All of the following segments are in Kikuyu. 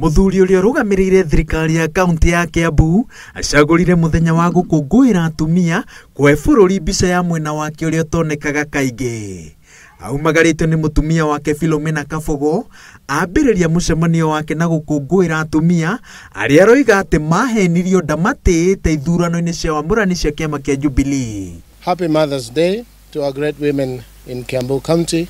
Mũthuri ũrĩa ũrũgamĩrĩire thirikari ya kaunti ya Kiambu acagũrire mũthenya wa gũkũngũĩra atumia kũhe bũrũri mbica ya mwena wake ũrĩa ũtonekaga kaingĩ. Aumagarĩtio nĩ mũtumia wake Philomena Kabogo ambĩrĩria mũcemanio wake na gũkũngũĩra atumia arĩa aroiga atĩ mahenirio ndamatĩĩte ithurano-inĩ cia wamũrani cia kĩama kĩa Jubilee. Happy Mother's Day to our great women in Kiambu County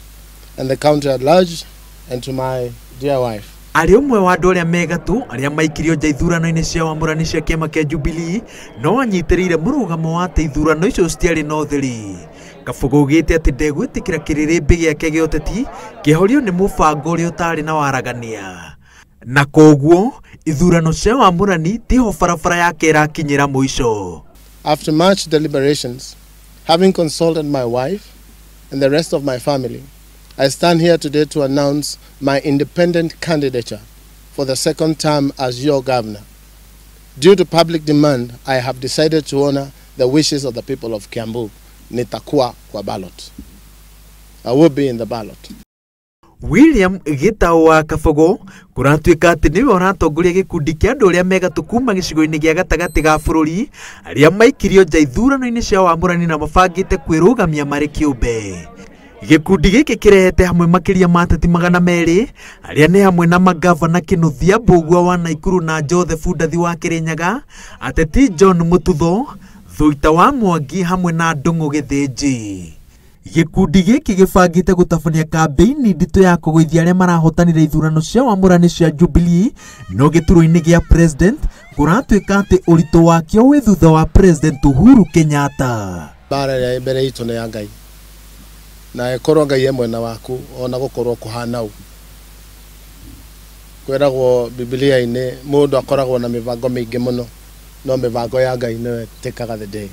and the county at large, and to my dear wife. Arĩ ũmwe wa andũ arĩa megatũ arĩa maikirio nja ithurano-inĩ cia wamũrani cia kĩama kĩa Jubilee no anyitĩrĩire mũrũgamo wa atĩ ithurano icio citiarĩ na ũtheri. Kabogo augĩte atĩ ndegwĩtĩkĩra kĩrĩrĩmbĩ gĩake gĩa ũteti kĩhorio nĩ mũbango ũrĩa ũtarĩ na waragania, na koguo ithurano cia wamũrani tiho barabara yake ĩrakinyĩra mũico. After much deliberations, having consulted my wife and the rest of my family, I stand here today to announce my independent candidature for the second term as your governor. Due to public demand, I have decided to honor the wishes of the people of Kiambu. Nitakuwa kwa ballot. I will be in the ballot. William Gitau wa Kabogo kũratuĩka atĩ nĩwe ũratongoria gĩkundi kĩa andũ arĩa megatũ kuma gĩcigo-inĩ gĩa gatagatĩ ga bũrũri arĩa maikirio nja ithurano-inĩ cia wamũrani na mabangĩte kwĩrũgamia marĩ kĩũmbe. Gĩkundi gĩkĩ kĩrehete hamwe makĩria ma ateti 200 arĩa nĩ hamwe na magavana Kĩnuthia Mbũgua wa Naikuru na Joseph Ndathi wa Kĩrĩnyaga, ateti John Mũtutho, Thuita wa Mwangi hamwe na Ndung'u Gĩthĩnji. Gĩkundi gĩkĩ gĩbangĩte gũtabania kambĩini nditũ ya kũgũithia arĩa marahotanire ithurano cia wamũrani cia Jubilee, no gĩturwa-inĩ gĩa president kũratuĩka atĩ ũritũ wakĩo wĩ thutha wa President Uhuru Kenyatta. Mbara ĩrĩa ĩ mbere itũ nĩ ya Ngai, na ĩkorwo Ngai e mwena waku ona gũkorwo kũhana ũguo. Kwĩragwo Bibilia-inĩ mũndũ akoragwo na mĩbango mĩingĩ mũno, no mĩbango ya Ngai nĩyo ĩtĩkaga the day.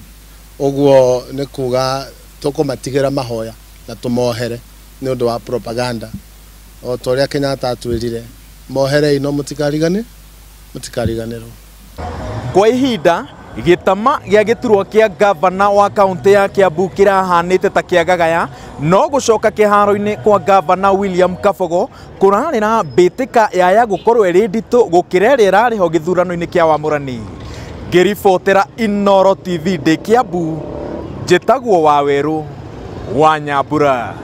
Ũguo nĩ kuga tũkũmatigĩra mahoya na tũmohere nĩ ũndũ wa propaganda. O ta ũrĩa Kenyatta atwĩrire, moherei no mũtikariganĩrwo. Kwa ihinda gĩtama gĩa gĩturwa kĩa gavana wa kaunti ya Kiambu kĩrahanĩte ta kĩagagaya, no gũcoka kĩharo-inĩ kwa gavana William Kabogo kũrarĩra mbĩtĩka yaya gũkorwo ĩrĩ nditũ gũkĩra ĩrĩa ĩrarĩ ho gĩthurano-inĩ kĩa wamũrani. Ngĩribotera Inooro TV ndĩ Kiambu, njĩtagwo Wawerũ wa Nyambura.